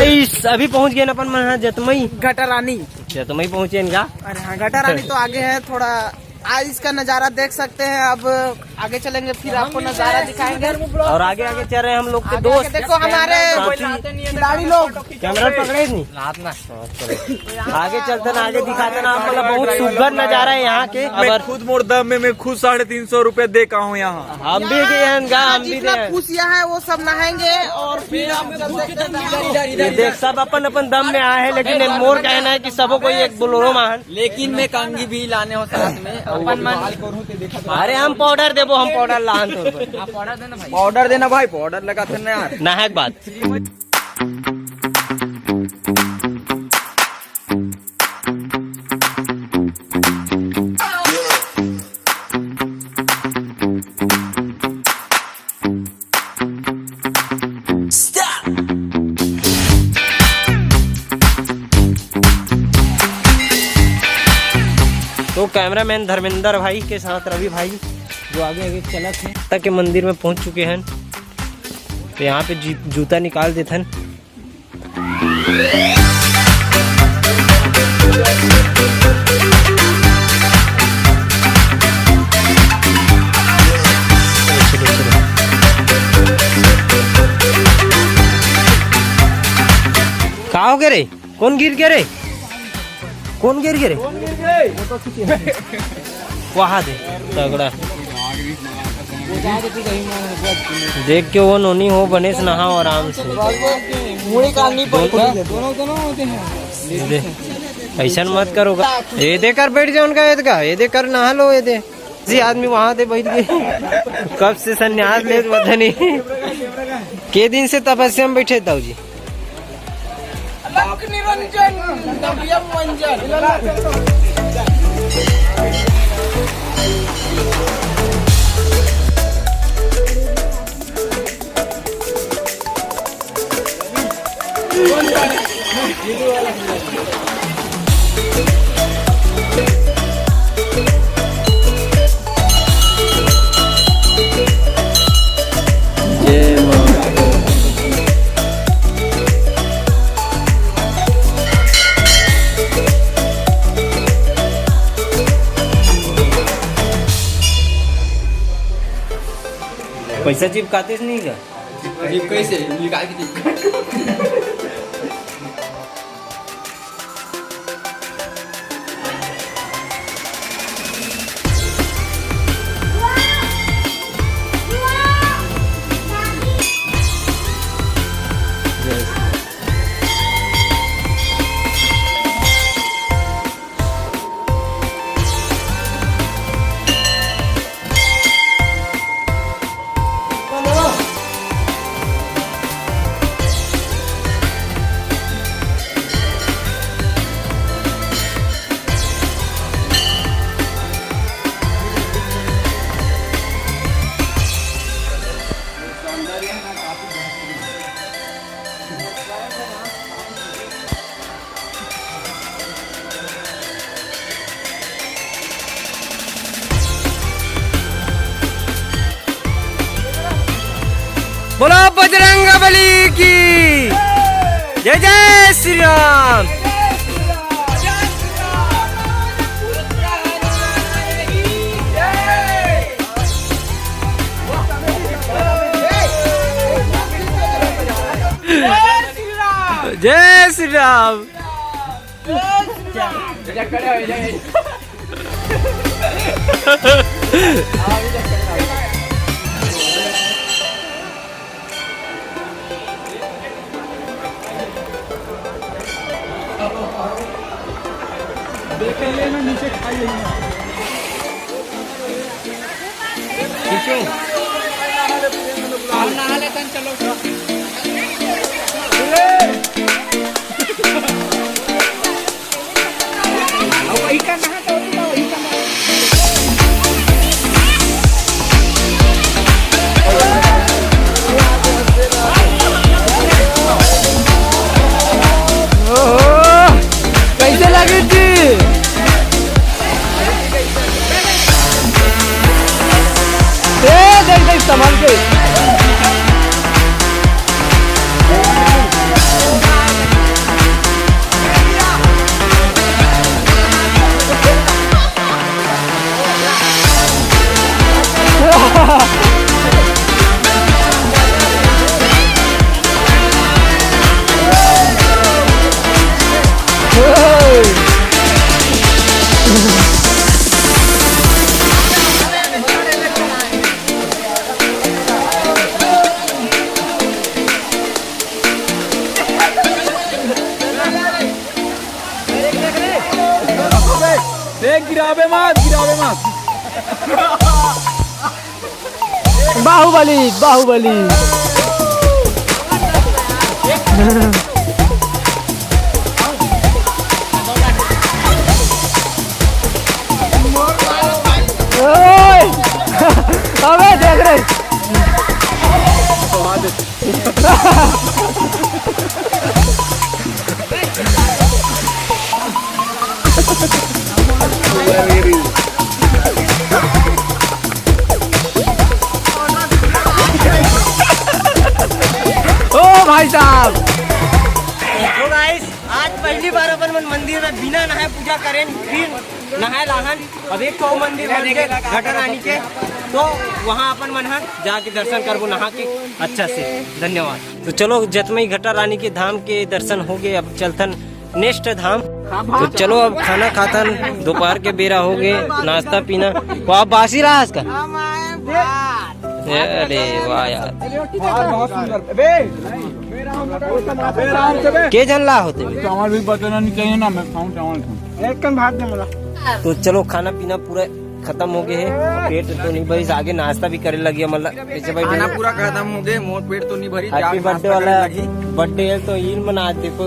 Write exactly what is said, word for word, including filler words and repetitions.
इस, अभी पहुंच गए अपन मन ह जतमई। गटरानी। जतमई पहुंचे इनका। अरे हाँ, गटरानी तो आगे है थोड़ा। आज इसका नजारा देख सकते हैं। अब आगे चलेंगे, फिर आपको नजारा दिखाएंगे। और आगे आगे चल रहे हैं हम लोग के आगे दोस्त। आगे देखो हमारे साथी। खिलाड़ी लोग। कैमरा पकड़े नहीं। आगे चलते ना, आगे दिखाते ना आप, मतलब बहुत सुंदर नजारा है यहाँ के। मैं खुद मोर दम में मैं खुद साढ़े तीन सौ रुपए दे का हूँ यहाँ। हम भी गए हैं इनका, हम भी जितना गए हैं। पूछ यहाँ है वो सब नहाएंगे और फिर हम चलते हैं। ये देख, सब अपन अपन दम में आए हैं, लेकिन मोर कहना है कि सबको एक बोलोरो मान। लेकिन मैं कंघी भी लाने हो साथ में। अपन मन। अरे हम पाउडर देबो, हम पाउडर लान तो। पाउडर देना भाई, पाउडर लगा थे ना यार। नहायक बात। तो कैमरामैन धर्मेंद्र भाई के साथ रवि भाई जो आगे आगे चलत हे, तक के मंदिर में पहुंच चुके हैं। तो यहाँ पे जी-, जूता निकाल देथन। का हो गए रे? कौन गिर गए रे? कौन गिर गए रे? वहा दे, तगड़ा। देख के वो नोनी हो, बने से नहाओ आराम से। मुड़ी काटनी पड़ेगी। दोनों, दोनों होते हैं। दे। ऐसा मत करो। ये दे कर बैठ जाओ उनका, ये दे कर नहा लो, ये दे। जी आदमी वहां दे बैठ गए। कब से संन्यास ले पता नहीं। के दिन से तपस्या में बैठे ताऊ जी। अलख निरंजन, दबियम मंजन। पैसा चिपकाते नहीं का? अजीब कैसे निकाल के चिपका? बोलो बजरंग बली की जय, जय श्री राम। जय श्री राम। ठीक है। हम नहा लेतन, चलो। बाहुबली, बाहुबली। ओए! अबे देख रे। ओ भाई साहब। तो गाइस, आज पहली बार अपन मन मंदिर में बिना नहाए पूजा करें, फिर नहाए लाहन। अब एक ठो मंदिर है, देखे, घटा रानी के, तो वहाँ अपन मन ह जाके दर्शन करबो नहा के अच्छा से। धन्यवाद। तो चलो, जतमई घटा रानी के धाम के दर्शन हो गए, अब चलथन नेक्स्ट धाम। तो चलो, अब खाना खाथन, दोपहर के बेरा हो गए, नाश्ता पीना। वो आप बासी रहा इसका? अरे वाह यार। बहुत सुंदर। के जन ला होते? चावल भी बचना नहीं चाहिए ना, मैं खाऊं चावल। एक कन भात दे मला। तो चलो, खाना पीना पूरा खत्म हो गए है, पेट तो नहीं भरिस, आगे नाश्ता भी करे लगी मतलब। ऐसे भाई खाना पूरा खत्म हो गए, मोर पेट तो नहीं भरी, हैप्पी बर्थडे वाला। बर्थडे है तो इन मना देखो।